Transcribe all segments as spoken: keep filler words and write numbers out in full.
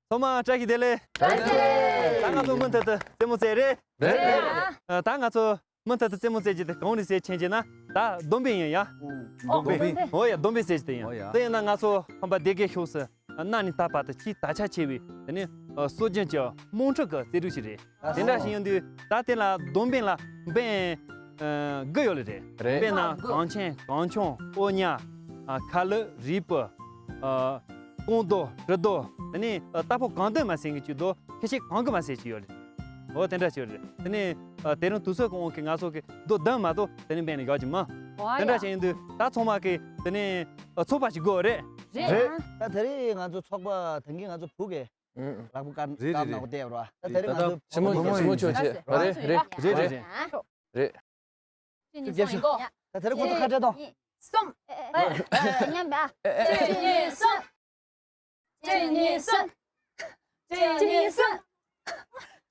ཚང་མ་བཀྲ་ཤིས་བདེ་ལེགས། བཀྲ་ཤིས་བདེ་ལེགས། ད་ང་ཚོ་མུ་མཐུད་དུ་རྩེད་མོ་རྩེ་རེད། རེད། ཨ། ད་ང་ཚོ་མུ་མཐུད་དུ་རྩེད་མོ་རྩེ་རྒྱུ་དེ་གང་རེད་ཟེར་མཁྱེན་བྱས་ན། ད་བསྡོམས་པས་ཡིན་ཡ། བསྡོམས་པས། ཨོ་ཡ། བསྡོམས་པས་རྩེ་རྒྱུ་དེ་ཡིན། ཨོ་ཡ། དེ་ཡིན་ན་ང་ཚོ་ཁམས་པ་སྡེ་དགེ་ཤོག་སུ་གནའ་ནས་ད་བར་དུ་ཆེས་དར་ཆ་ཆེ་བའི་དེ་ནི་སྲོལ་རྒྱུན་གྱི་དམངས་ཁྲོད་ཀྱི་རྩེད་རིགས་ཤིག་རེད། དེ་འདྲ་ཞིག་ཡིན་དུས་ད་དེ་ལ་བསྡོམས་པས་ལ་འབེན་དགུ་ཡོད་ལེ་རེད། རེད། དཔེར་ན་གངས་ཆེན། གངས་ཆུང་། ཨོ་ཉ། ཨ། ཁ་ལུད། རུས་སྦལ། ཨ། སྐོང་རྡོ། གྲི་རྡོ། དེ་ནས་ཨ། རྟ་ཕོ་གང་འདོད་མ་ཟེར་གྱི་རྡོ་ཁ་ཤས་གང་གི་མ་ཟེར་གྱི་ཡོད་རེད། འོ་དེ་འདྲ་ཞིག་ཡོད་རེད། དེ་ནས་ཨ། དེ་རིང་དུས་ཚོད་ཀྱི་དབང་གིས་ང་ཚོ་གི་རྡོ་བདུན་མ་གཏོགས་དེ་ནས་འབེན་ལ་ཡོད་ཀྱི་མིན། འོ་དེ་འདྲ་ཡ། ཞིག་ཡིན་དུས་ད་ཚང་མ་གི་དེ་ནས་ཨ། ཚོགས་པ་ཞིག་དགོས་རེད། རེད། རེད། ད་དེ་རིང་ང་ཚོ་ཚོགས་པ་ད་གིན་ང་ཚོ་བུ་གས་ཨང་། ལག་པ་དཀར་རེད། དཀར་རེད། ནག་པོ་བལྟས་རོ། ད་དེ་རིང་ད་ང་ཚོ་ཞི་མོ་ཞི་མོ་ཆོག་ཆེ་རེད། རེད། རེད། རེད། རེད། རེད། གཅིག་གཉིས་གསུམ་ཡིན་གོ། ད་དེ་རིང་ཁོ་ཚོ་ཁ་བྲལ་དང་། གཅིག་གཉིས་གསུམ། ཨེ། ཨེ། མཉམ་པ། གཅིག་གཉིས་གསུམ། གཅིག་གཉིས་གསུམ། གཅིག་གཉིས་གསུམ།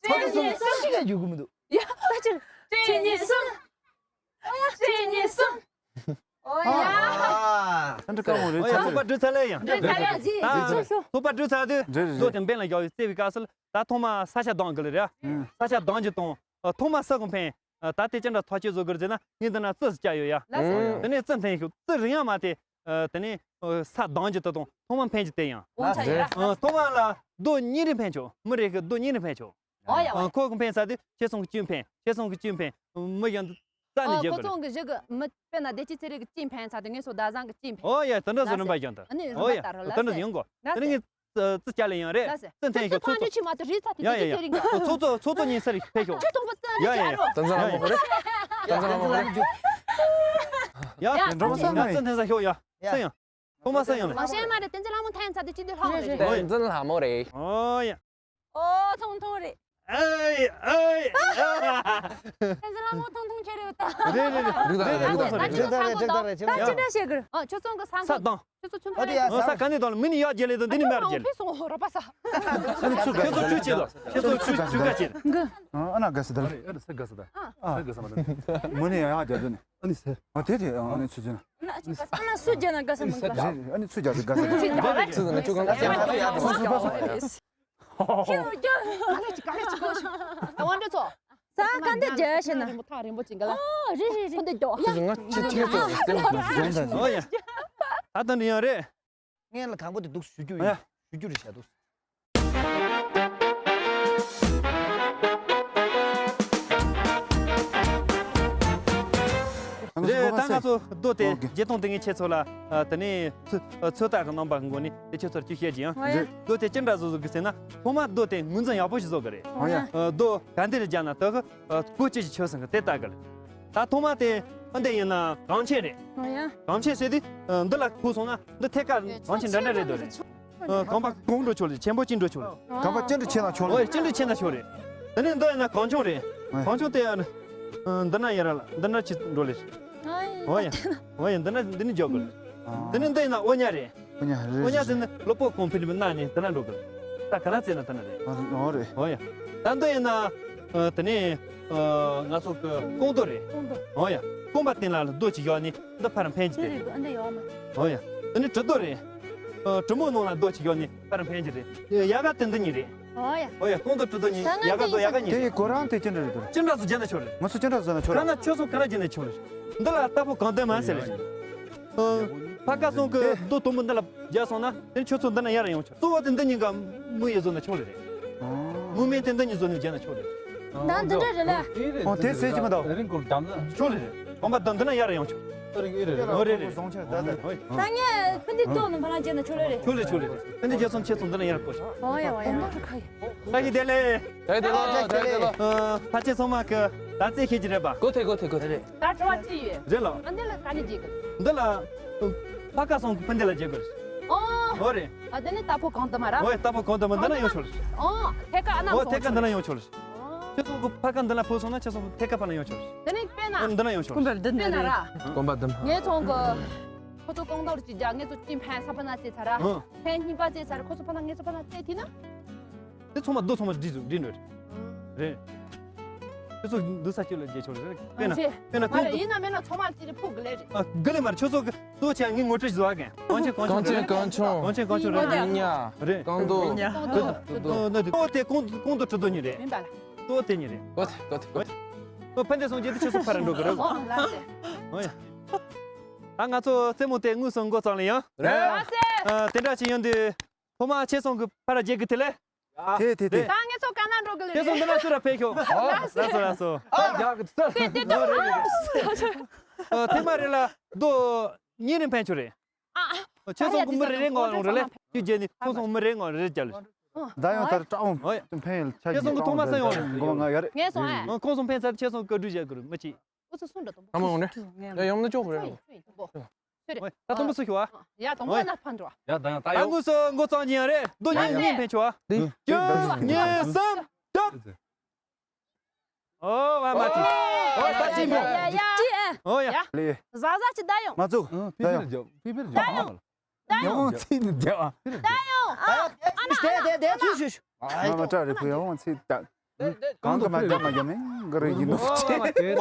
གཅིག་གཉིས་གསུམ། གཅིག་ལས་རྒྱུག་གི་མི་འདུག། ཡ། ད་ཅི། གཅིག་གཉིས་གསུམ། གཅིག་གཉིས་གསུམ། ཨོ་ཡ། ཨ། ཨ་འདྲ་དཀའ་མོ་རེད། ཨོ་ཡ། ཚོགས་པ་གྲོལ་ཚར་ལེ་ཡང་། གྲོལ་ཚར་ལེ། ད་ཚོགས་པ་གྲོལ་ཚར་དུས། རེད། རེད། རྡོ་དེ་འབེན་ལ་བཞག་ཡོད། རྩེ་བའི་སྐབས་སུ་ད་ཐོག་མ་ས་ཆ་གདང་དགོས་ལེ་རེད། ཨ། ས་ཆ་གདང་རྒྱུ་དང་། ཨ། ཐོག་མ་ས་གི་འཕེན། ཨ། ད་དེ་ཅི་འདྲ་ཐག་གཅོད་བཟོ་དགོས་ཟེར་ན། ངས་འདི་ན་རྩི་ཞིག་བཀྱག་ཡོད་ཡ། ལགས་སོ། དེ་ནས་རྩི་འཐེན་ཤོག། རྩི་རིང་ཡ་མ་དེ། ཨ། དེ་ནས་ཨ། ས་གདང་རྒྱུ་དེ་དང་ཐོག་མ་འཕེན་རྒྱུ་དེ་ཡང་། ཨོ་ཆ་ཡ། ཨ། ཐོག་མ་ལ་རྡོ་གཉིས་རེ་འཕེན་ཆོག། མི་རེ་གི་རྡོ་གཉིས་རེ་འཕེན་ཆོག། ཨོ་ཡ། ཨོ་ཡ། ཨ། ཁོ་གི་འཕེན་ཚར་དུས་ཁྱེད་ཚོ་གི་གཅིག་འཕེན། ཁྱེད་ཚོ་གི་གཅིག་འཕེན། མི་གཞན་དུ་རྩ་ནས། ཨ། རྒྱབ་ཁོ་ཚོ་གི་བཞི་གི་མི། དཔེར་ན་བདེ་སྐྱིད་ཚེ་རིང་གི་གཅིག་འཕེན་ཚར་དུས་ངས་སོ་བདག་བཟང་གི་གཅིག་འཕེན། ཨོ་ཡ། དེ་འདྲ་བཟོ་རིམ་པ་བཞག་འདུག། ཨ་ནི། ཨོ་ཡ། རིམ་པ་ལྟར་རོ། ལགས་སེ། དེ་འདྲ་ཡིན་གོ། ལགས་སེ། དེ་ནས་ངས་རྩི་རྩི་བཀྱག་ལེ་ཡང་རེད། ལགས་སེ། རྩི་འཐེན་ཤོག། ཚོགས་ཚོགས་ཚོགས་ཚོགས་ཚོགས་གཉིས་ས་རེ་འཕེན་ཤོག། ཡ་ཡ་ཡ། ཚོགས་ཚོགས་གཉིས་ས་རེ་འཕེན་ཤོག། ཡ་ཡ་ཡ། ཏན་ཏན་ལྷ་མོ་རེད། ཡ། ཡ། ཏན་ཏན་ལྷ་མོ་རེད། ཡ། རྩི་འཐེན་ས་ཤོག་ཡ། ཡ། སེ་ཡང་། ཐོག་མ་སེ་ཡང་ལ། མ་ཤེས་མ་རེད། ཏན་ཏན་ལྷ་མོ་འཐེན་ཚར་དུས་ཅི་འདི་ལྷ་མོ་རེད། ཏན་ཏན་ལྷ་མོ་རེད། ཨོ་ཡ། ཨོ་ཐུང་ཐུང་རེད། ཨེ་ཨེ། ཏན་ཏན་ལྷ་མོ་ཐུང་ཐུང་ཁྱེར་ཡོད་ད། རེད་རེད་རེད། འགྲིག་ད་རེད། འགྲིག་ད་རེད། ད་ཅི་འདྲ་བྱེད་དགོས། ད་ཅི་འདྲ་བྱེད་དགོས། ཨ། ཁྱོད་ཚོ་གི་ས་ས་དང་། ཁྱོད་ཚོ་ཆུ་ཨ་དེ་ཡ། ཨ། ས་ག་ནས་དང་ལ་མི་ནི་ཡག་རྒྱལ་ལེ་དང་འདི་ནི་མར་རྒྱལ། ཕེ་སོང་ར་པ་ས། ཁྱོད་ཚོ་ཆུ་ཆུ་ཆེ་ལ། ཁྱོད་ཚོ་ཆུ་ཆུ་ག་ཆེ། ཨ་ན་ག་ས་ད། ཨ་ས་ག་ས་ད། ཨ་ས་ག་ས་མ་ད། མི་ནི་ཡག་རྒྱལ་ནི། ཨ་ནི་ས། ཨ་དེ་དེ་ཨ་ནི་ཆུ་ཆེ་ན། ཨ་ན་སུ་རྒྱལ་ན་ག་ས་མི་ག་ས། ཨ་ནི་ཆུ་རྒྱལ་ག་ས། ཆུ་རྒྱལ་ཆུ་ན་ཆུ་གང་ག་ས། ཨ་སུ་པ་ས། ཁྱེད་རོ་རྒྱ། ག་ལེ་ཅི་ག་ལེ་ཅི་གོ་ཤོ། ད་དབང་འདྲ་ཚོ། ས་ག་འདི་རྒྱ་ཞེ་ན། རིང་པོ་ཐག་རིང་པོ་ཅིག་ག་ལ། ཨོ་རེད་རེད་རེད། ཁོ་འདི་རྒྱོ། ཁྱེད་ཚོ་ང་ཅི་ཐིག་ཚོ་ལ་སྟེང་དུ་འཇོམས་ད་ནི། ཨོ་ཡ། ད་ད་འདི་ཡང་རེད། ངས་ལ་དང་པོ་དེ་འདུག་ཞུ་རྒྱུ་ཡིན། ཨ། ཞུ་རྒྱུ་རེད་བྱ་འདུག། རེད། ད་ང་ཚོ་རྡོ་དེ་ཨོ་ཀེ། བརྒྱད་སྟོང་དེ་ངས་ཁྱེད་ཚོ་ལ། ཨ། དེ་ནས་ཚོད་ཚོད་ལྟ་གི་རྣམ་པ་གི་སྒོ་ནས་དེ་ཁྱེད་ཚོར་ཅིག་བཤད་ཀྱི་ཡིན། ཨོ་ཡ། རྡོ་དེ་ཅི་འདྲ་བཟོ་བཟོ་གི་ཟེར་ན། ཐོག་མར་རྡོ་དེ་ངོས་འཛིན་ཡག་པོ་ཞིག་བཟོ་གི་རེད། ཨོ་ཡ། ཨ། རྡོ་ག་འདི་རེད་བརྒྱབ་ན་དེ་གི་ཨ། གོ་ཅི་ཞིག་ཆོད་སོང་གི་དེ་ལྟ་གི་རེད། ད་ཐོག་མ་དེ་ཨ་འདི་ཡིན་ན་གངས་ཆེན་རེད། ཨོ་ཡ། གངས་ཆེན་ཟེར་དུས་ཨ། འདི་ལ་ཁུག་སོང་ན་འདི་ཐད་ཀར་གངས་ཆེན་འདྲ་འདྲ་རེད་འདུག་རེད། ཨ། གངས་པ་གང་འགྲོ་ཆོག་རེད། ཆེན་པོ་ཅི་འགྲོ་ཆོག་རེད། གངས་པ་ཅི་འདྲ་ཆེ་ན་ཆོག་རེད། ཨོ་ཡ། ཅི་འདྲ་ཆེ་ན་ཆོག་རེད། དེ་ནས་འདི་ཡིན་ན་གངས་ཆུང་རེད། ཨོ་ཡ། གངས་ཆུང་དེ་ཨ། འདི་ན་ཡར་ལ་འདི་ན་ཅི་འགྲོ་ལེ། ཨོ་ཡ། ཨོ་ཡ། འདི་ན་འདི་ནི་འཇོག་གི་རེད། ཨ། དེ་ནས་འདི་ཡིན་ན་ཨོ་ཉ་རེད། ཨོ་ཉ་རེད། ཨོ་ཉ་ཟེར་ནི་ལོ་པོ་གོང་ཕུད་ནི་མི་ནག་ནི་དེ་ན་འགྲོ་གི། ད་ག་ན་བཙལ་ན་དེ་ན་རེད། ཨོ་རེད། ཨོ་ཡ། ད་འདི་ཡིན་ན། ཨ། དེ་ནས། ཨ། ང་ཚོ་གི་སྐོང་རྡོ་རེད། སྐོང་རྡོ། ཨོ་ཡ། སྐོང་པ་སྟེང་ལ་རྡོ་ཅིག་བཞག་ནི་འདི་ཕར་འཕེན་གྱི་དེ་རེད། ཨ་འདི་ཡོད་མ། ཨོ་ཡ། དེ་ནས་གྲི་རྡོ་རེད། ཨ། གྲི་མོ་ནང་ལ་རྡོ་ཅིག་བཞག་ནི་ཕར་འཕེན་གྱི་རེད། ཡ་ག་དེ་འདི་གཉིས་རེད། ཨོ་ཡ། ཨོ་ཡ། སྐོང་རྡོ་གྲི་རྡོ་གཉིས། ད་ང་ཡ་ག་རྡོ་ཡ་ག་གཉིས་དེ་རེད། ཡི་གོ་རང་དེ་ཅི་འདྲ་རེད་དོ། ཅི་འདྲ་སུ་བྱས་ན་ཆོག་རེད། ང་ཚོ་ཅི་འདྲ་བཟོས་ན་ཆོག་རེད། ཁ་ན་ཁྱོད་ཚོ་ག་རེ་བྱས་ན་ཆོག་རེད། འདི་ལ་རྟ་ཕོ་གང་འདོད་མ་ཟེར་རེད། ཨ། ཕ་ཁ་སོང་གི་རྡོ་དུམ་བུ་འདི་ལ་བརྒྱབ་སོང་ན་དེ་ཁྱོད་ཚོ་འདི་ན་ཡར་ཡོང་ཆོག། གཙོ་བོ་དེ་འདི་གཉིས་ཀ་མུ་ཡེ་བཟོས་ན་ཆོག་རེད། མུ་མེད་དེ་འདི་གཉིས་བཟོས་ནས་བརྒྱབ་ན་ཆོག་རེད། ད་འདི་འདྲ་རེད་ལ། ཨོ་དེ་ཟེར་གྱི་མ་གཏོགས། རིང་སྐོར་བརྒྱབ་ན་ཆོག་རེད། གོམ་པ་འདི་འདི་ན་ཡར་ཡོང་ཆོག། ཨོ་རེད་རེད། ད་ངས་ཕུ་འདི་ལྟོ་ནང་ཕ་ལ་བརྒྱབ་ན་ཆོག་རེད། ཆོག་རེད་ཆོག་རེད། ཕུ་འདི་བརྒྱབ་སོང་ཁྱེད་ཚོ་འདི་ན་ཡར་སྤོ་ཆོག། ཨོ་ཡ་ཨོ་ཡ། བཀྲ་ཤིས་བདེ་ལེགས། བདེ་ལེགས་བདེ་ལེགས། ཨ། ཕལ་ཆེར་ཚང་མ་གི་ད་རྩེད་ཤེས་ཀྱི་རེད་པ། གོ་ཐལ་གོ་ཐལ་གོ་ཐལ། ད་དྲི་བ་ཅི་ཡོད། རེད་ལ། ཨ་འདི་ལ་ག་ནས་བརྒྱབ་གི། འདི་ལ། ཕ་ཁ་སོང་གི་སྤུན་ཟླ་ལ་བརྒྱབ་གི། ཨོ། ཨོ་རེད། ཨ་དེ་ནི་རྟ་ཕོ་གང་དུ་མ་ར། ཨོ་རྟ་ཕོ་གང་དུ་མ་འདི་ན་ཡོང་ཆོག་རེད། ཨོ་ཐད་ཀ་ཨ་ན། ཨོ་ཐད་ཀ་འདི་ན་ཡོང་ཆོག་རེད། ཁྱེད་ཚོ་གི་ཕ་ཁ་འདི་ན་ཕོ་སོང་ན་ཁྱེད་ཚོ་ཐད་ཀ་ཕ་ན་ཡོང་ཆོག་རེད། དེ་ནི་དཔེར་ན། ཨ་འདི་ན་ཡོང་ཆོག་རེད། དཔེར་ན་ར། གོམ་པ་འདི་ན། ངས་ཚོང་གི། ཁོ་ཚོ་གང་ལྟར་ཅིག་རྒྱག་ངས་ཚོ་ཅིག་ཕན་ས་ཕ་ན་རྩེ་ཚར་ར། ཨ། ཕན་གཉིས་པ་རྩེ་ཚར་ཁོ་ཚོ་ཕ་ན་ངས་ཚོ་ཕ་ན་རྩེ་དེ་ན། དེ་ཚང་མ་རྡོ་ཚང་མ་སྒྲིལ་སྒྲིལ་འགྲོ་རེད། རེད། ཁྱོད་ཚོ་འདུག་ས་ཁྱོད་ལ་རྒྱལ་ཆོག་རེད། དཔེར་ན་དཔེར་ན་ཁོང་ཚོ་ཡིན་ན་མིན་ན་ཚང་མ་དེ་རེད། ཕུག་གི་ལས་རེད། ཨ་དགེ་ལས་མ་རེད། ཁྱོད་ཚོ་གི་གཙོ་ཆེ་ངས་ངོ་སྤྲོད་བཟོ་བ་གན། གངས་ཅན་གངས་ཆུང་རེད། གངས་ཅན་གངས་ཆུང་རེད། གངས་ཅན་གངས་ཆུང་རེད། ཉ། རེད། རྐང་རྡོ། རྐང་རྡོ། རྡོ་རྡོ། ཨོ་དེ་གོང་གོང་དུ་གྲི་རྡོ་གཉིས་རེད། མིན་པ་ལ། ཨོ་དེ་གཉིས་རེད། གོ་ཐལ་གོ་ཐལ་གོ་ཐལ། ཨོ་ཕན་བདེ་སོང་རྗེས་དུ་ཁྱོད་ཚོ་ཕར་འགྲོ་གི་རེད། ཨོ་ལགས་སེ། ཨོ་ཡ། ད་ང་ཚོ་རྩེད་མོ་དེ་དངོས་སུ་འགོ་བརྩམས་ལེ་ཡང་། རེད། ལགས་སེ། ཨ་དེ་འདྲ་ཅིག་ཡོང་དུས་ཁོ་མ་ཆེ་སོང་གི་ཕར་རྒྱལ་གི་དེ་ལས། དེ་དེ་དེ། ད་ངེད་ཚོ་ག་ན་འགྲོ་གི་ལེ། ཁྱེད་ཚོ་འདི་ན་ཚུར་ར་ཕེབས་ཤོག་ཨོ་ལགས་སོ་ལགས་སོ། ཨ་རྒྱག་གི་ཚར། དེ་དེ་དེ། ཨ་ཐེངས་མ་རེ་ལ་རྡོ་གཉིས་རེ་འཕེན་ཆོག་རེད། ཨ་ཨ། ཁྱེད་ཚོ་གི་མི་རེ་རེ་ངོ་རང་རེ་ལ་ཁྱེད་རྒྱལ་ནི་ཁོང་ཚོ་མི་རེ་ངོ་རེ་རེ་རྒྱལ་ལེ། ད་ཡང་ད་ར་ཀྲའོ་འཕེན་ཡལ་ཆ་ཁྱེད་ཚོ་གི་ཐོག་མ་ས་ཡོང་རེད། འགོ་མ་ང་ཡ་རེད། ངས་སོང་ཨ། ཁོང་ཚོ་འཕེན་ཚར་ཁྱེད་ཚོ་བཀའ་འདྲི་བྱ་དགོས་རེད་མི་གཅིག་ཨུ་ཚུགས་སུ་འགྲོ་དང་པོ། ཡ་ཡོང་ན་ཆོག་གི་རེད། ཡ་ཡོང་ན་ཆོག་གི་རེད། ད་དང་པོ་སུ་ཤོག་ཨ། ཡ་དང་པོ་ན་ཕན་འགྲོ། ཡ་དང་ད་ཡོང་། དངོས་སུ་འགོ་བརྩམས་ཉིན་རེད། རྡོ་གཉིས་གཉིས་འཕེན་ཆོག་ཨ། གཅིག་གཉིས་གསུམ་རྒྱབ། ཨོ་བ་མ་ཏི། ཨོ་ད་ཅི་མོ། ཡ་ཡ་ཡ། ཨོ་ཡ། ལེ། ཟ་ཟ་ཅི་ད་ཡོང་། མ་ཚུགས་ད་ཡོང་། ཕི་ཕི་རྒྱབ་ཕི་ཕི་རྒྱབ། ཡང་ཚིག་ནི་རྒྱབ། ད་ཡོང་། ཨ་ཨ་ན། དེ་དེ་དེ་ཚུལ་ཞུ་ཞུ། མ་མ་ཏྲ་རེ་ཕུ་ཡང་ཚིག་ད། གང་གི་མ་རྒྱབ་མ་རྒྱབ་མིན་གི་རེ་ཡིན་ནོ། ཨོ་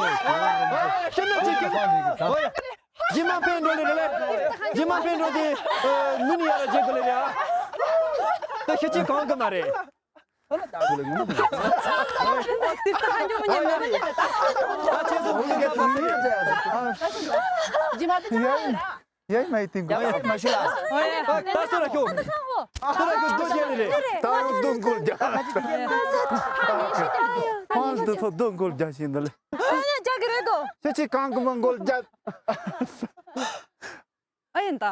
ཡ་ཤི་ན་ཅི་ཀི། ཨོ་ཡ། ཇི་མ་ཕན་འགྲོ་ལེ་ལེ། ཇི་མ་ཕན་འགྲོ་དེ་མི་ནི་ཡ་ར་རྒྱལ་གི་ལེ་ཡ། ད་ཤི་ཅི་གང་གི་མ་རེད། ཨ་ན་ད་གི་ལེ་ངུ་མ་རེད། ཏིག་ཏག་ཧ་འཇོག་མི་ཉན་ན། ད་ཁྱེད་ཚོ་མི་ག་ཐུག་ནི། ཇི་མ་དེ་ཡ་ཡ་མ་ཡི་ཏིང་གོ་མ་ཤི་ལ། ད་ད་སུ་ར་ཁྱོ། སུ་ར་ཁྱོ་རྡོ་རྒྱལ་ནི་རེད། ད་ཡང་རྡོ་མགོལ་རྒྱག་ཁོང་དུ་ཐོ་རྡོ་མགོལ་རྒྱག་བཞིན་འདུག་ལེ། ཁྱེད་ཀྱི་གང་གི་མ་མགོལ་རྒྱག་ཨ་ཡིན་ད།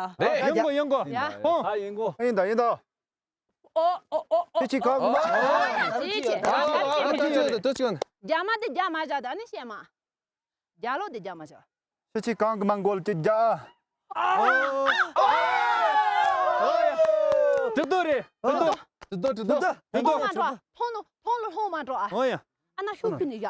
ཡོང་གོ་ཡོང་གོ། ཡ། ཧོ། ད་ཡིན་གོ། ཨ་ཡིན་ད་ཡིན་ད། ཨོ་ཨོ་ཨོ་ཨོ། ཁྱེད་ཀྱི་གང་གི་མ། ཨ་ཡ་ཅི་ཅི། ཨ་ཨ་ཨ་ཅི་ཅི། ད་ཅི་ཅི། རྒྱ་མ་དེ་རྒྱ་མ་བཞག་ད་ནི་བཤད་མ། རྒྱ་ལོ་དེ་རྒྱ་མ་བཞག་ཁྱེད་ཀྱི་གང་གི་མ་མགོལ་ཅི་རྒྱག་ཨོ་ཨོ་ཡ། དེ་དོ་རེད། དེ་དོ། དེ་དོ་དེ་དོ། དེ་དོ། མ་འགྲོ། ཐོང་ལོ་ཐོང་ལོ་ལྷོང་མ་འགྲོ་ཨ། ཨོ་ཡ། ཨ་ན་ཤུགས་ཀྱིས་ནི་ཡ།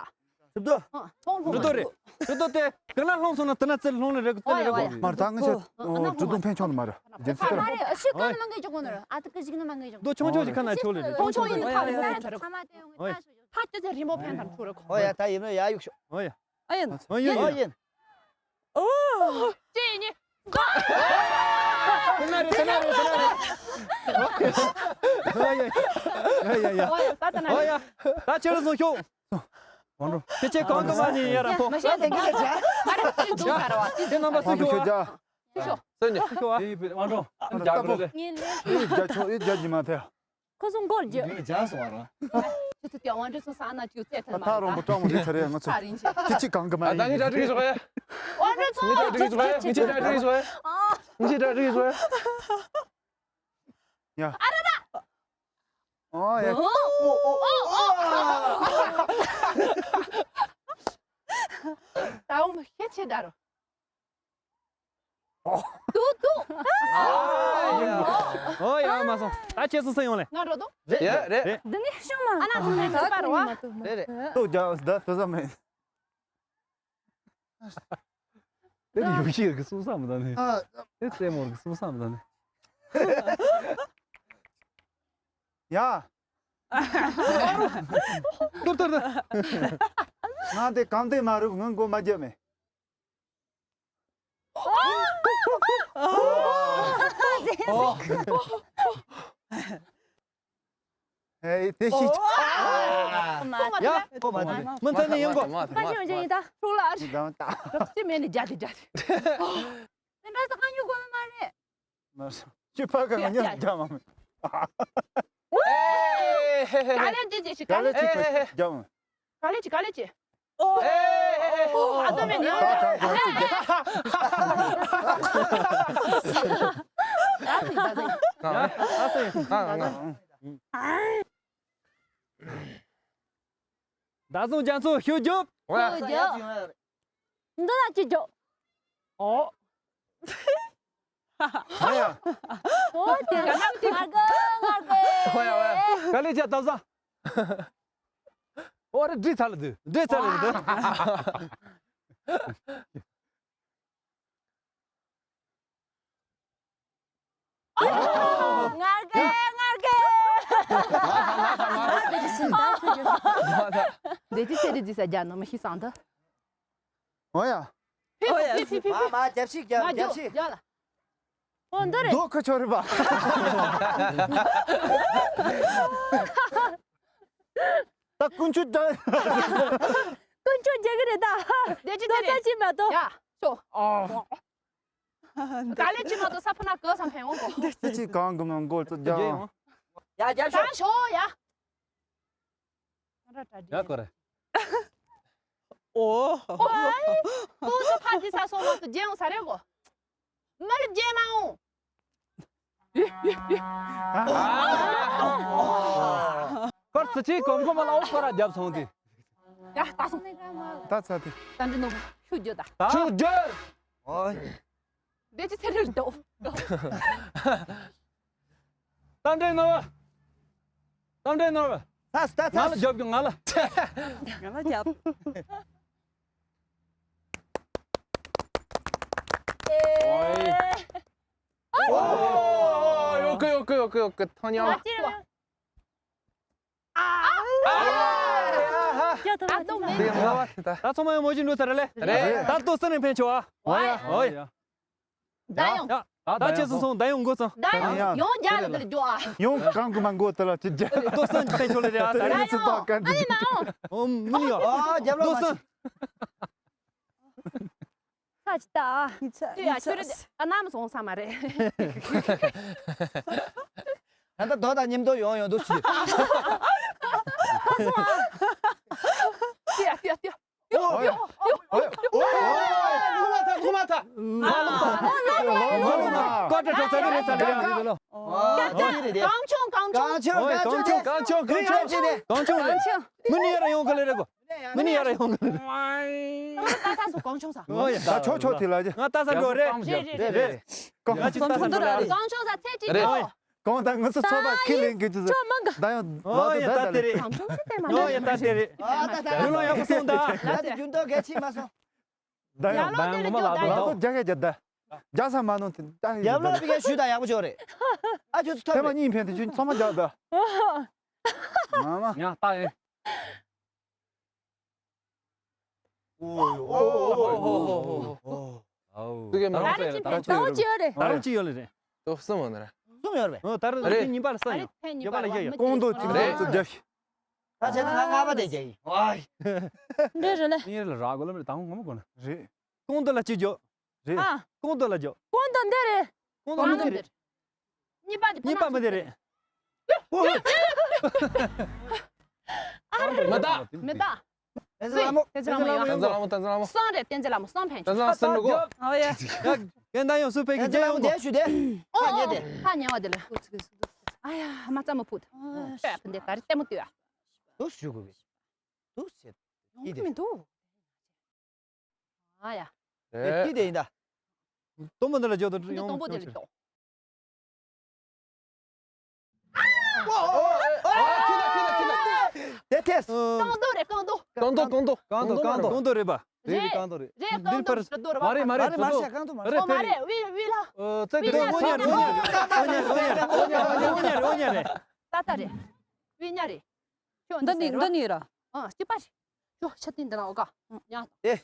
ཞིབ་ཏུ། ཨ་ཐོང་ལྷོང་། ཞིབ་ཏུ་རེད། ཞིབ་ཏུ་དེ་ག་ན་ལྷོང་སོང་ན་དེ་ན་རྩེ་ལྷོང་ལ་རེད་གི་རྩེ་ལ་རེད་གོ། མར་ད་ངི་ཆ་ཨ་ན་ཁོ་ཨོ་ཀྲུ་དུང་ཕན་ཆོག་ནི་མ་རེད། རྒྱལ་སྲིད་ལ། མ་རེད་ཨ་ཤི་ཀ་ནི་མ་འགེལ་ཆོག་གོ་ནི་རེད། ཨ་ཏི་ཀི་ཞིག་ནི་མ་འགེལ་ཆོག་གོ། རྡོ་ཆུང་ཆུང་ཞིག་ཁ་ན་ཆོག་ལ་རེད། ཆུང་ཆུང་ཡིན་ཐག་རིང་ཐག་ཆོག་གོ། ཧ་ཅི་ཚེ་རིང་པོ་ཕན་ཐག་ཆོག་རེད་གོ། ཨོ་ཡ་ད་ཡིན་ན་ཡ་གཡུག་ཤོག་ཨོ་ཡ། ཨ་ཡིན། ཨོ་ཡིན། ཨོ་ཡིན། ཨོ། ཅི་ཡིན། དེ་ན་རེད་དེ་ན་རེད་དེ་ན་རེད། ཨོ་ཡ་ཡ་ཡ་ཡ། ཨོ་ཡ་ད་དེ་ན་ཨོ་ཡ། ད་ཁྱེད་རང་ཚོ་ཤོག་ཁྱེད་ཁང་གི་མ་ནི་ཡ་ར་ཕོ། མ་ཤེས་དེ་གི་ལ་ཇ། ཨ་རེ་ཅི་འདུག་ཟེར་བ་ཅི་འདུག་དེ་རྣམ་པ་སུ་ཤོག་ཤོག་སུ་ཤོག་སུ་ཤོག་དེ་ཡི་པེ་དབང་གྲོང་ཨ་རྒྱ་གོ་ལེ། ངས་ལེ། ཨེ་རྒྱ་ཆོ་ཨེ་རྒྱ་ཇི་མ་ཐེ། ཁོ་ཚོ་མགོར་རྒྱུ། འདི་ལ་ཇ་སོང་བ་ར། ཁྱེད་ཚོ་དེ་དབང་གྲོང་ཚོ་ས་ན་ཅིག་རྩེ་ཐལ་མ་ཐ་རོང་པོ་ཀྲང་མོ་རི་ཚ་རེ་ང་ཚོ། ཁྱེད་ཅི་གང་གི་མ་ཡིན། ད་ངས་གྲ་སྒྲིག་བཟོ་ཡ། དབང་གྲོང་ཚོ་ངས་གྲ་སྒྲིག་བཟོ་ཡ། ངས་གྲ་སྒྲིག་བཟོ་ཡ། ངས་གྲ་སྒྲིག་བཟོ་ཡ། ཡ། ཨ་ར་ར། ཨོ་ཡ། ད་འོ་མ་ཤེད་ཆེ་ད་རོ། ཏུ་ཏུ། ཨོ་ཡ་མ་སོང་། ད་ཁྱེད་ཚོ་སུ་ཡོང་ལེ། ང་རོ་ཏོ། རེད་རེད། འདི་ནི་ཤོང་མ། ཨ་ན་ཐུག་ནས་ཐུག་པ་རོ་བ། རེད་རེད། ཏོ་རྒྱ་ཟླ་ཏོ་ཟ་མེད། དེ་ཡུག་ཤིག་གི་སུ་བསམ་ད་ནི། དེ་རྩེད་མོར་གི་སུ་བསམ་ད་ནི། ཡ། ཏུར་ཏུར་ཏུར། ང་དེ་གང་དེ་མ་རུབ་ང་མགོ་མ་རྒྱབ་མེད། ཨེ་དེ་ཤི། ཡ། ཁོ་མ་དེ་མི་ཚེ་ནི་ཡིན་གོ། ཕ་ཤི་ཡོང་ཅན་ཡིན་ད་ཕྲུག་ལ་ཨ་ཤི། ཅི་མེད་ནི་རྒྱ་དེ་རྒྱ་དེ། དེ་འདྲ་ས་གང་ཡོད་གོ་ནི་མ་རེད། མ་སོང་། ཁྱོད་ཕ་ག་ང་ཉག་རྒྱ་མ་མེད། ཨེ་ཧེ་ཧེ། ག་ལེ་ཅི་ཅི་ཤི་ག་ལེ་ཅི་ཨེ་ཧེ་ཧེ། རྒྱ་མ་མེད། ག་ལེ་ཅི་ག་ལེ་ཅི། ཨོ། ཨེ་ཧེ་ཧེ། ཨོ་ཨ་དོ་མེ་ནི། ད་ད་ད་ཅི་རྒྱ། ད་ཅི་ད་ཅི། ཨ་སེ། ཨ་ང་། ད་སོང་རྒྱ་མཚོ་ཤོད་རྒྱོབ། ཤོད་རྒྱོབ། འདི་ལ་ཅི་རྒྱོབ། ཨོ། ཨ་ཡ། ཨོ་དེ་ང་དགོས་ང་དགོས། ཨོ་ཡ་ཨོ་ཡ། ག་ལེ་ཅི་ད་ས། ཨོ་རེ་འདྲི་ཚར་ལ་དུ། འདྲི་ཚར་ལ་དུ། ང་རྒན་ང་རྒན། དེ་ཅི་ཚེ་རིང་རྫི་ས་རྒྱ་ནོ་མི་ཤི་སང་ད། འོ་ཡ། ཕི་ཕི་ཕི་ཕི་ཕི། མ་མ་རྒྱབ་ཤིག་རྒྱབ་མ་རྒྱབ་ཤིག་རྒྱབ་ལ། འོ་འདི་རེད། རྡོ་ཁ་ཆོ་རེད་པ། ད་ཀུན་སྤྱོད་ད། ཀུན་སྤྱོད་རྒྱག་གི་རེད་ད། དེ་ཅི་དེ་རེད། ཅི་མ་གཏོགས། ཡ་ཤོ། ཨོ། ག་ལེ་ཅི་མ་གཏོགས་ས་ཕུ་ན་གོ་ས་ཕན་འོང་གོ། ཅི་གང་གི་མ་མགོ་ཙི་རྒྱག་ཡ་རྒྱབ་ཤོ། ད་ཤོ་ཡ། ཡ་ཀོ་རེ། ཨོ། ཨོ་ཨེ། ཏོག་ཙམ་ཕ་དེ་ས་སོང་ལོག་ཏུ་རྒྱལ་ཡོང་ས་རེད་གོ། མི་རེ་རྒྱལ་མ་འོང་། ཀར་ཙི་ཅི་གོམ་གོམ་ལ་ཨོ་ཁོ་ར་རྒྱབ་སོང་དེ། ཡ་ད་སོང་། ད་ཚ་དེ། ད་འདི་ནོ་ཤུ་རྒྱུ་ད། ད་ཤུ་རྒྱུ། ཨོ། དེ་ཅི་ཚེ་རིང་འདུག་རྟ་མགྲིན་ནོར་བུ། རྟ་མགྲིན་ནོར་བུ། ཚ་ཚ་ཚ། ང་ལ་རྒྱོབ་རྒྱུ་ང་ལ། ང་ལ་རྒྱབ། ཨོ་ཡོ་ཀེ་ཡོ་ཀེ་ཡོ་ཀེ་ཡོ་ཀེ་ཐང་ཉང་། ད་ཚང་མ་ཡང་མོ་བཞིན་འགྲོ་ས་རེད་ལེ། རེད། ད་ལྟོ་སུ་ནས་ཕན་ཆོག་ཨ། ཨོ་ཡ། ཨོ་ཡ། ད་ཡོང་། ད་ཁྱེད་ཚོ་སོང་ད་ཡོང་མགོ་ཚང་། ད་ཡོང་། ཡོང་རྒྱ་ལ་འདིར་འགྲོ་ཨ། ཡོང་གང་གི་མ་མགོ་དེ་ལ་ཅི་རྒྱ། ལྟོ་སུ་ནས་ཕན་ཆོག་ལེ་རེད་ཨ། ད་ཡོང་ཚུལ་ད་ག་འདི། ཨོ་མི་ཡོང་། ཨ་རྒྱབ་ལོགས་ལྟོ་སུ། ས་ཅི་ད། ཡ་ཁྱོད་རེད་ཨ། ནམ་སོང་ས་མ་རེད། ད་ལྟ་རྡོ་དང་མཉམ་དུ་ཡོང་ཡོང་འདུག་ཞུ། ཡ་ཡ་ཡ། ཡོ་ཡོ་ཡོ། ལུ་མ་ཐ་ལུ་མ་ཐ། ཀོ་ཏྲ་གྲོ་ས་རེད་ས་རེད། གང་ཆུང་གང་ཆུང་། གང་ཆུང་གང་ཆུང་། གང་ཆུང་གང་ཆུང་། གང་ཆུང་རེད། མི་ནི་ཡར་ཡོང་གི་ལེ་རེད་གོ། མི་ནི་ཡར་ཡོང་གི་ལེ་རེད། ང་ལྟ་ས་སུ་གང་ཆུང་ས། ང་ད་ཆོག་ཆོག་དེ་ལ་ང་ལྟ་ས་འགྲོ་རེད། རེད་རེད་རེད། ང་ཅི་ལྟ་ས་འགྲོ་རེད། གང་ཆུང་ས་ཚད་ཅིག་རེད། གང་ད་ང་ཚོ་ཚོགས་པ་ཁས་ལེན་གི་ཅི་ཟེར། ད་ཡང་ལ་དོ་ད་ད་རེད། གང་ཆུང་ས་དེ་མ་ཡོ་ཡ་ད་དེ་རེད། ཡུལ་ལོ་ཡག་པོ་སོང་ད། ད་དེ་རྒྱུན་ཐོག་གལ་ཆེ་མ་སོང་། ད་ཡང་ད་ཡང་ངོ་མ་ལ་དོ་ལ་དོ་རྒྱ་ག་རྒྱ་ད། རྒྱ་ས་མ་ནོ་དེ་ད་ཡང་རྒྱབ་ལོག་པའི་ག་ཞུ་ད་ཡག་པོ་ཅོ་རེད། ཨ་ཁྱོད་ཚོ་ཐབས་མ་གཉིས་ཕན་དེ་ཁྱོད་ཚང་མ་རྒྱག་ད། མ་མ། ཡང་ད་ཡང་། ཨོ་ཨོ་ཨོ་ཨོ། ཨོ། ཨོ། ཨོ། ད་རུང་ཅི་ཡོད་རེད། ད་རུང་ཅི་ཡོད་རེད། ཏོག་གསུམ་ཡོད་རེད། གསུམ་ཡོད་རེད། ཨོ་ད་རུང་རེད། ཉིན་པར་ས་ཡོད། ཉིན་པར་ལ་ཡོད། གོང་དུ་ཅི་རེད་ཅི་རྒྱབ། ད་བྱས་ན་ང་ལྔ་པ་དེ་རྒྱག་ཡིན། ཝའི། འདྲེ་རེད་ལེ། ངེད་ལ་རག་གོ་ལ་མི་རེད། ད་ངོ་མ་གོ་ན་རེད། གོང་དུ་ལ་ཅི་རྒྱོ། རེད། ཨ། གོང་དུ་ལ་རྒྱོ། གོང་དུ་འདི་རེད། གོང་དུ་མི་འདི་རེད། གཉིས་པ་འདི་གཉིས་པ་མི་འདི་རེད། མི་ད། མི་ད། བསྟན་འཛིན་ལྷ་མོ། བསྟན་འཛིན་ལྷ་མོ་ཡང་། བསྟན་འཛིན་ལྷ་མོ་བསྟན་འཛིན་ལྷ་མོ། གསུམ་རེད། བསྟན་འཛིན་ལྷ་མོ་གསུམ་ཕན་ཆད། བསྟན་འཛིན་ལྷ་མོ་གསུམ་འགྲོ་གོ། ཨོ་ཡ། ཡ། ཡན་ད་ཡང་སུ་ཕེ་གི་རྒྱལ་ཡོང་གོ། ཨོ་ཨོ། ཕ་ཉེ་བ་དེ་ལ། ཨ་ཡ་མ་ཙམ་མ་ཕུད། ཨོ་ཡ། ཨ་ཕུད་འདི་ག་རེ་ལྟད་མོ་ལྟོས་ཨ། འདུག་ཞུ་དགོས་གི། འདུག་ཟེར། ཡོང་གི་མི་འདུག་ཨ་ཡ། རེད། འདི་དེ་ཡིན་ད། སྟོན་པ་འདི་ལ་འཇོག་ཏུ་ཡོང་། སྟོན་པ་འདི་ལ་འཇོག་དེ་ཐེས། རྐང་རྡོ་རེད། རྐང་རྡོ། རྐང་རྡོ་རྐང་རྡོ། རྐང་རྡོ་རྐང་རྡོ། རྐང་རྡོ་རེད་པ། རེད། རེད་རྐང་རྡོ་རེད། མ་རེད་མ་རེད། རྡོ་རེད་པ། མ་རེད་མ་རེད། རྡོ་རེད། ཨོ་མ་རེད། ཝི་ཝི་ལ། ཨོ་ཙེ་གི་ཝི་ལ། ཨོ་ཉ་རེད། ཨོ་ཉ་རེད། ཨོ་ཉ་རེད། ཨོ་ཉ་རེད། ཨོ་ཉ་རེད། ཨོ་ཉ་རེད། ཨོ་ཉ་རེད། ཏ་ཏ་རེད། ཝི་ཉ་རེད། ཁྱོད་འདི་ནི་འདི་ནི་ར། ཨ་སྐྱིད་པ་རེད། ཁྱོད་ཆ་ཏིན་འདི་ན་ཨོ་ག་ཉ། ཨེ།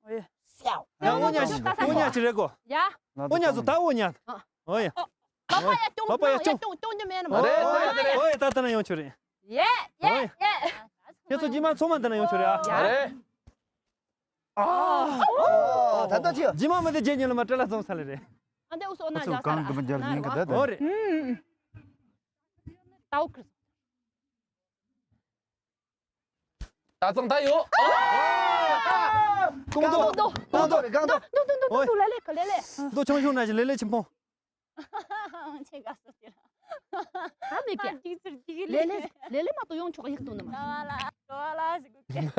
ཡ་ཨོ་ཉ་ཞིག་ཨོ་ཉ་ཞིག་རེད་གོ། ཡ། ཨོ་ཉ་ཚོ་ད་ཨོ་ཉ། ཨོ་ཡ། ལ་པ་ཡ་ཀྱོང་ལ་པ་ཡ་ཀྱོང་ཀྱོང་ཀྱོང་ཀྱོང་མེད་ན་མ་རེད། ཨོ་ཡ་ད་ད་ན་ཡོང་ཆོག་རེད། ཡེ་ཡེ་ཡེ། ཁྱེད་ཚོ་རྗེས་མ་ཚང་མ་ད་ན་ཡོང་ཆོག་རེད་ཨ། རེད། ཨ་ད་ད་ཅི། རྗེས་མ་མི་དེ་རྗེས་ཉིན་ལ་མ་སྤྲེལ་ལ་ཚོང་ས་ལེ་རེད། ཨ་འདི་ཨུ་སོ་ཨོ་ན་ཨུ་ཚོ་རྒྱ་ས་གང་གི་མི་རྒྱལ་ཉིན་གི་ད་ད། ཨོ་རེད། ད་ཨུ་ཁྲི། ད་ཙང་ད་ཡོད། ཀོང་རྡོ། ཀོང་རྡོ། ཀོང་རྡོ་རེད། ཀོང་རྡོ། ཏུ་ཏུ་ཏུ་ཏུ་ཏུ་ལེ་ལེ་ཁ་ལེ་ལེ། རྡོ་ཆུང་ཆུང་ན་ཞིག་ལེ་ལེ་ཆེན་པོ། ཆེ་ག་སོ་ཅི་ལ། ད་མི་སྐད། ལེ་ལེ་ལེ་ལེ་མ་གཏོགས་ཡོང་ཆོག་ཡག་གཏོང་ནི་མ། ལ་ལ་ལ་ཟེར་གོ་ཀྱི།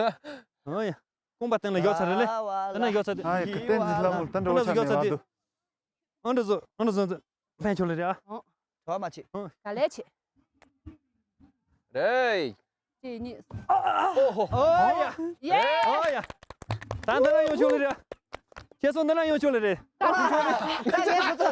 ཨོ་ཡ། ཀོང་པ་སྟེང་ལ་ཡོད་ཚར་རེད་ལེ། ད་ན་ཡོད་ཚར་དེ། ཨ་ཡ་ཁ་བསྟན་འཛིན་ལྷ་མོ་ད་འགྲོ་ཆ་ནས་བ་དུ། ཨང་འདྲ་བཟོ། ཨང་འདྲ་བཟོ། ཕན་ཆོག་ལེ་རེད་ཨ། ཨོ། གྲོགས་མ་བྱེད། ཨོ། ག་ལེ་བྱེད། རེད། གཅིག་གཉིས། ཨོ་ཧོ། ཨོ་ཡ། ཡེ། ཨོ་ཡ། ད་འདི་ན་ཡོང་ཆོག་ལེ་རེད། ཁྱེད་ཚོ་འདི་ན་ཡོང་ཆོག་ལེ་རེད། ད་ད་ད་ད་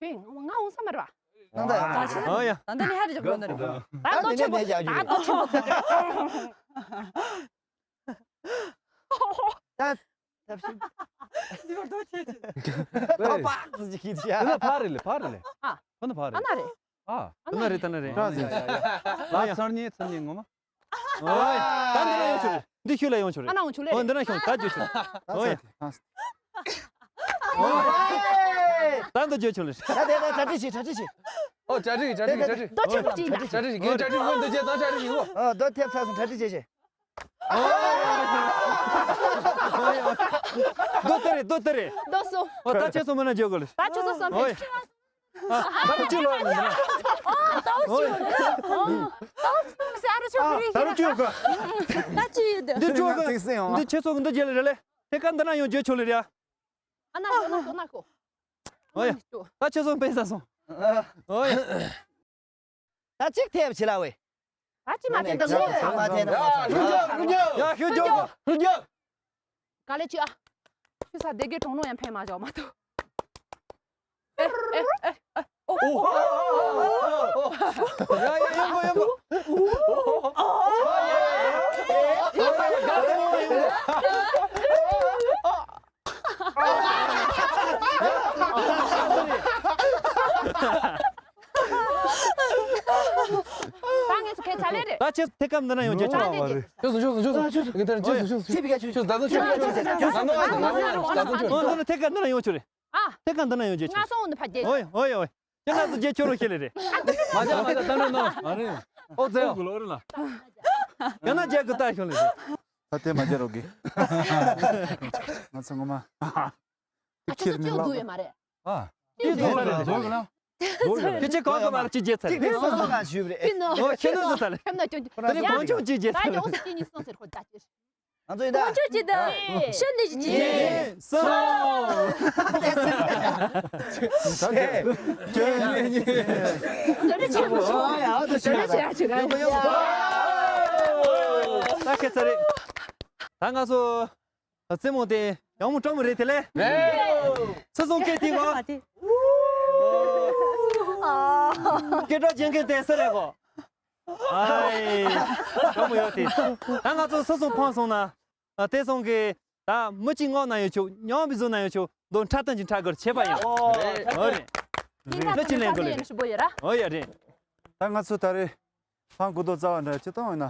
ཁྱོད་ང་ང་འོང་ས་མ་རེད་བ། ད་ལྟ་ཡང་ད་ལྟ་ཨ་ཡ། ད་ལྟ་ནི་ཧ་རི་ཅོག་འགྲོ་ནི་རེད། ད་ད་ལྟ་ཆེན་པོ་ནས་ད་ལྟ་ཆེན་པོ། ད་ད་ཕྱིན། འདི་བར་དོ་ཆེ་ཆེ། ད་པགས་ཙི་ཅིག་གིས་ཤ། ད་ན་ཕ་རེད་ལེ་ཕ་རེད་ལེ། ཨ། ད་ན་ཕ་རེད། ཨ་ན་རེད། ཨ། ད་ན་རེད་ད་ན་རེད། ཡ་ཡ་ཡ་ཡ། ལ་ཚར་ཉེ་ཚར་ཉེ་ངོ་མ། ཨོའི། ད་འདི་ན་ཡོང་ཆོག་ལེ། འདི་ཤུལ་ལ་ཡོང་ཆོག་ལེ། ཨ་ན་ཡོང་ཆོག་ལེ། ཨོ་འདི་ན་ཤོང་ད་བརྗོད་ཆོག་ལེ། ཨོའི། ད་འདི་བརྗོད་ཆོག་ལེ། ད་དེ་ད་གྲ་སྒྲིག་བྱེད་གྲ་སྒྲིག་བྱེད། ཨོ་གྲ་སྒྲིག་གྲ་སྒྲིག་གྲ་སྒྲིག་ཏོ་ཆེན་པོ་ཅིག་ཡིན་ད། གྲ་སྒྲིག་གི་གྲ་སྒྲིག་ཧོན་དུ་བྱེད་ད་གྲ་སྒྲིག་ཡིན་ཨོ། ཨོ་དོ་ཐེབས་ཚར་སོང་གྲ་སྒྲིག་བྱེད་བྱེད། ཨོའི། ཨོའི། ཨོའི། རྡོ་ལྟ་རེད་རྡོ་ལྟ་རེད། རྡོ་སོ། ཨོ་ད་ཁྱེད་ཚོ་མི་ན་བརྗོད་དགོས་ལེ། ད་ཁྱེད་ཚོ་བསམ་ཨོའི། པས། ཨ་ད་རུ་ཅི་ལོ་ཡིན་ན། ཨོ་ད་རུ་ཅི་ལོ་ཡིན་ན། ཨོ་ད་རུ་ཅི་ལོ་ཡིན་ན། ཨ་ད་རུ་ཅི་ཡོད་ག་ད་ཅི་ཡོད་འདི་ཅོ་ག་ཅིག་སེ་ཡོང་། འདི་ཁྱེད་ཚོ་གི་འདི་རྒྱལ་ལ་རེད་ལེ། དེ་ཀ་འདི་ན་ཡོང་བརྗོད་ཆོག་ལེ་རེད། ཨ་ན་ཁོ་ན་ཁོ་ན་ཁོ། ཨོ་ཡ། ད་ཁྱེད་ཚོ་དཔེ་ས་སོང་། ཨོ་ཡ། ད་གཅིག་ཐེབས་བྱེད་ལ་བས། ད་ཅི་མ་ཐེབས་ད་ཚོ་ཚང་མ་ཐེབས་ན་མ་ཚང་། ཡ་ཤོད་ཇོ་ཤོད་ཇོ། ག་ལེ་ཅི་ཨ། ཁྱོད་ས་སྡེ་དགེ་གྲོང་ནོ་ཡང་ཕན་མ་བྱ་མ་ཐུབ། ཨེ་ཨེ་ཨེ་ཨོ། ཡ་ཡ་ཡོང་གོ་ཡོང་གོ། ད་ངས་སུ་ཁས་ཆ་ལེ་རེད། ད་ཁྱེད་ཐད་ཀར་འདི་ན་ཡོང་རྒྱུ་ཆ་ལེ་རེད། ཆོས་སོང་ཆོས་སོང་ཆོས་སོང་ངས་ད་ཆོས་སོང་ཆོས་སོང་ཆོས་སོང་ད་ད་ཆོས་སོང་ཆོས་སོང་ད་ད་ཆོས་སོང་ཆོས་སོང་ཨོ་འདི་ན་ཐད་ཀར་འདི་ན་ཡོང་ཆོག་རེད། ཨ། ཐད་ཀར་འདི་ན་ཡོང་རྒྱུ་ཆ། ང་སོང་འདི་ཕ་རྒྱལ། ཨོ་ཡ་ཨོ་ཡ་ཨོ་ཡ། ཁྱེད་ང་ཚོ་རྒྱལ་ཁྱོད་རོ་ཤེས་ལེ་རེད། མ་ཇ་མ་ཇ་ད་འདྲ་ནོ། ཨ་རེད། ཨོ་ཙེ་ཡོ། ཡང་ན་རྒྱལ་གི་ལྟ་ཤོག་ལེ་རེད། ད་དེ་མ་རྒྱལ་རོགས་གི། ང་ཚོ་ངོ་མ། ཨ་ཁྱོད་ཚོ་ཅིའུ་འཛུལ་ཡོད་མ་རེད། ཨ། ཅིའུ་འཛུལ་ཡོད་མ་རེད། འཛུལ་ཡོད་ལ། ཁྱེད་ཅིག་གང་གི་མ་རེད་ཅིག་རྒྱལ་ཚར་རེད། ཁྱེད་ཚོ་སོ་སོ་ག་ཞུས་པ་རེད། ཨོ་ཁྱེད་ཚོ་ཚར་རེད། ཁྱེད་ཚོ་ཚར་རེད། ཁྱེད་ཚོ་ཚར་རེད། ཁྱེད་ཚོ་ཚར་རེད། ང་ཚོ་ཡིན་ད། གོང་ཆུང་གཅིག་བྱས་ཚར་རེད། གོང་ཆུང་གཅིག་དང་ཤ་ནི་གཅིག་གཅིག་གཉིས་གསུམ། ད་རེ་ཆེན་པོ་ཞིག་ད་རེ་ཆེན་པོ་ཞིག་ད་ཁྱེད་ཚར་རེད། ད་ང་ཚོ་རྩེད་མོ་དེ་ཡག་མོ་སྤྲོ་མོ་རེད་དེ་ལས། ཚེ་སྲོང་སྐད་ཐིག་གོ། སྐད་གྲགས་ཅན་མཁན་དེ་སུ་རེད་གོ། ཨའི། ག་མོ་ཡོད་དེ། ད་ང་ཚོ་སུ་སོང་ཕང་སོང་ན། ཨ་དེ་སོང་གི། ད་མི་གཅིག་ངོགས་ན་ཡོད་ཆོག་ཉོན་པའི་བཟོ་ན་ཡོད་ཆོག་མདོ་འཁྲབ་སྟོན་གྱི་འཁྲབ་དགོས་བྱེད་པ་ཡིན། ཨོ་རེད། ཨོ་རེད། ལོ་གཅིག་ལེན་དགོས་རེད། ཨོ་ཡ་རེད། ད་ང་ཚོ་ད་རེས། ཕང་གུ་དོ་རྩ་བ་འདྲ་སྤྱི་བཏང་ཡིན་ན།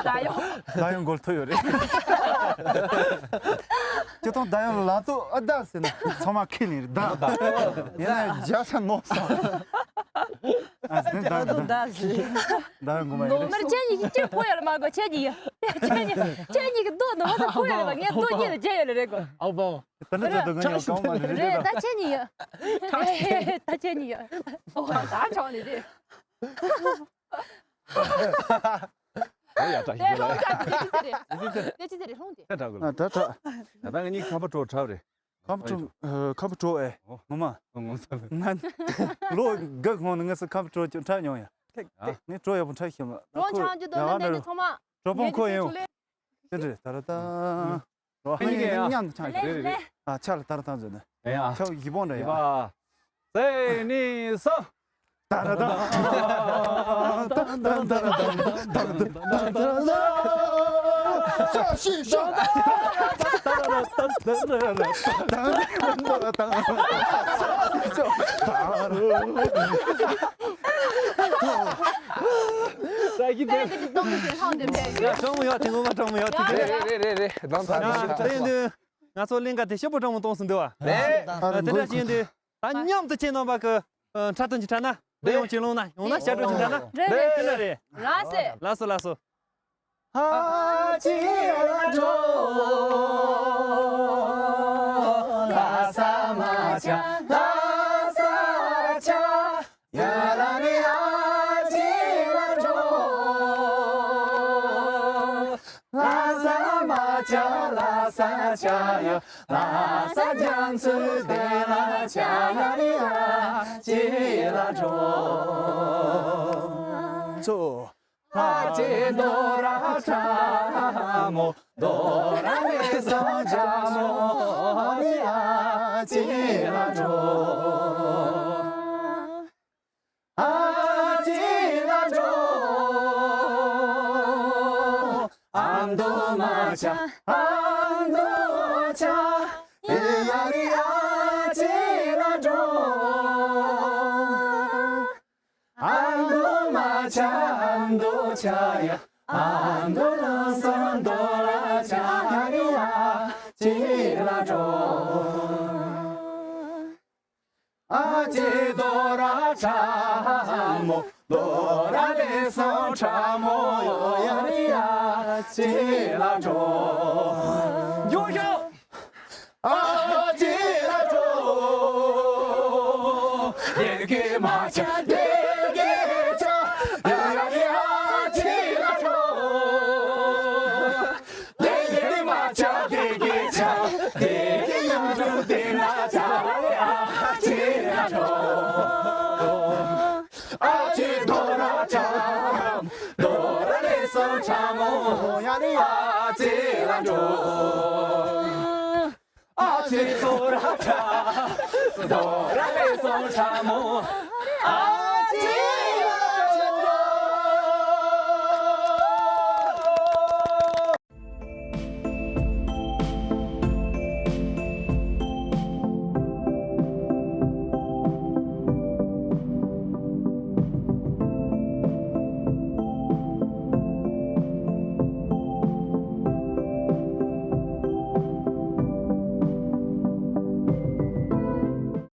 ད་ཡོང་། ད་ཡོང་གོལ་ཐོ་ཡོད་རེད། སྤྱི་བཏང་ད་ཡོང་ལ་ལ་ཏོ་ཨ་ད་ཟེར་ན་ཚང་མ་ཁས་ལེན་རེད་ད། ཡིན་ན་རྒྱ་ས་ནོ་ས། ཨ་ཟེར་ད་ད་ད་ཟེར། ད་ཡོང་གོ་མ་ཡིན་རེད། མར་ཁྱེད་གཉིས་ཀྱི་ཕོ་ཡོད་ལ་མ་གོ་ཁྱེད་གཉིས་ཡ། ཁྱེད་གཉིས་ཁྱེད་གཉིས་ཀྱི་རྡོ་ནོ་ས་ཕོ་ཡོད་ལ་མ་ངས་རྡོ་གཉིས་ལ་རྗེས་ཡོད་ལ་རེད་གོ། ཨའོ་པའོ། ད་ནི་ཚོ་དུ་ངན་ཡོང་གང་མ་ལེ་རེད་ད། ད་ཁྱེད་གཉིས་ཡ། ད་ཁྱེད་གཉིས་ཡ། ཨོ་ད་ཆོག་ནི་རེད། ཨ་ཡ་ད་ཡིན་ལ། དེ་ཅི་ཟེར་རེད་ལྷུང་དེ། ད་གྲག་གི་ལ། ད་གྲག་ད་ད་ང་གཉིས་ཁ་པ་གྲོ་གྲག་རེད། ཁ་པ་གྲོ་ཁ་པ་གྲོ་ཨེ། ངོ་མ། ངོ་ཚ་ལ། ང་ལོ་འགའ་གོང་ནས་ངས་སུ་ཁ་པ་གྲོ་ཅུང་གྲག་མྱོང་ཡ། ངས་གྲོ་ཡག་པོ་གྲག་ཤེས་མ། གྲོ་ཆང་ཅུ་དོ་ནན་ནན་ནི་ཚང་མ། གྲོ་པོང་ཁོ་ཡིན། དེ་འདྲ་ད་ར་ད། རོ་ཧ་ཡིན་གི་ཡ། མཉམ་དུ་ཆང་རེད་རེད། ཨ་ཆ་ལ་ད་ར་ད་འཛོལ་ནས། ཡ། ཆ་ཡི་བོང་འདྲ་ཡ། ཡ། སེ་ནི་སོ། ད་ར་ད། ད་ད་ད་ད་ད། ཤོག་ཤོག་ཤོག་ད་ཡིན་དེ། ཡ་གྲོང་མོ་ཡོད་དེ། ངོ་མ་གྲོང་མོ་ཡོད་དེ། རེད་རེད་རེད་རེད། ནང་ཐག་ཡ་ད་ཡིན་དུས། ང་ཚོ་གླིང་ག་དེ་ཤོག་པོ་གྲོང་མོ་གཏོང་སྲིད་འདུག་བ། རེད། དེ་འདྲ་ཞིག་ཡིན་དུས། ད་མཉམ་དུ་ཁྱེད་རྣམ་པ་གི་འཁྲབ་སྟོན་ཅིག་འཁྲབ་ན། དཔེ་ཡོང་ཅིག་ལོང་ན་ཡོང་ན་ཤར་བགྲོད་ཅིག་འཁྲབ་ན། རེད་རེད། དེ་འདྲ་རེད། ལགས་སེ། ལགས་སོ་ལགས་སོ།